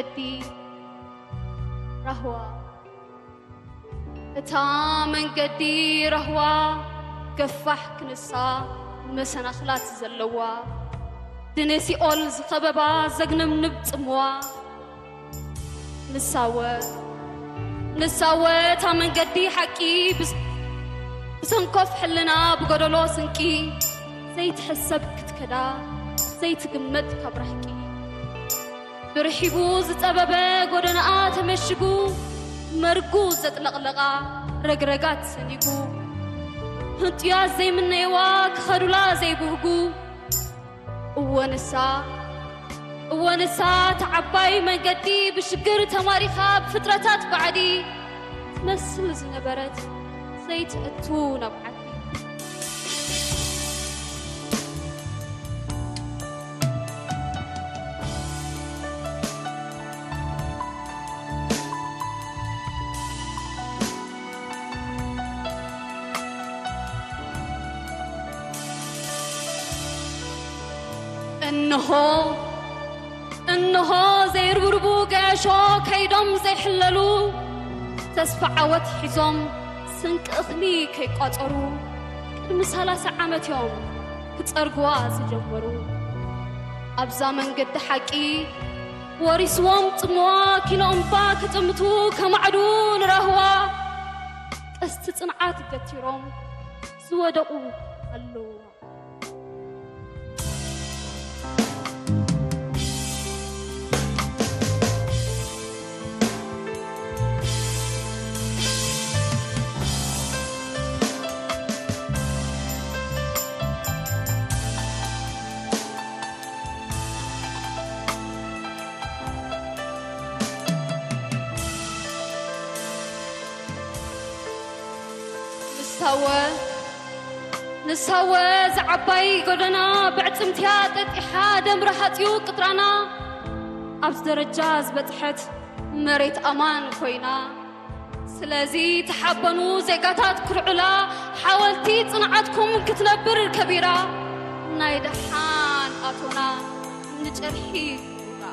መንገዲ ራህዋ። እታ መንገዲ ራህዋ ገፋሕ ክንሳ መሰናኽላት ዘለዋ፣ ድነ ሲኦል ዝኸበባ ዘግነብንብ ጽምዋ። ንሳወ፣ ንሳወ እታ መንገዲ ሓቂ ብስ-፣ ብሰንኮፍ ሕልና ብጎደሎ ስንቂ ዘይትሕሰብ ክትከዳ ዘይትግመት ካብ ራሕቂ። ብርሒቡ ዝጸበበ ጎደናኣ ተመሽጉ፣ መርጉ ዘጥለቕለቓ ረግረጋት ሰኒጉ፣ ህንጡያት ዘይምነይዋ ክኸዱላ ዘይብህጉ። እወ ንሳ፣ እወ ንሳ እታ ዓባይ መንገዲ ብሽግር ተማሪኻ ብፍጥረታት ባዕዲ ትመስል ዝነበረት ዘይትእቱ ናብ ዓዲ። እንሆ፣ እንሆ ዘይርብርቡ ገያሾ ከይዶም ዘይሕለሉ፣ ተስፋ ዓወት ሒዞም ስንቂ እኽሊ ከይቋጸሩ፣ ቅድሚ ሰላሳ ዓመት እዮም ክጸርግዋ ዝጀመሩ። ኣብዛ መንገዲ ሓቂ ወሪስዎም ጽምዋ፣ ኪኖ እምባ ክጥምቱ ከማዕዱ ንራህዋ፣ ቀስቲ ጽንዓት ገቲሮም ዝወደቑ ኣለዉ። ንሳወ፣ ንሳወ እዛ ዓባይ ጎደና ብዕጽምትያ ጠጢሓ ደም ረሃጽዩ ቅጥራና ኣብዚ ደረጃ ዝበጽሐት መሬት ኣማን ኮይና። ስለዚ ተሓበኑ ዜጋታት ኩርዑላ፣ ሓወልቲ ጽንዓትኩም ክትነብር ከቢራ። ናይ ደሓን ኣቶና ንጨርሒ ኩሩላ።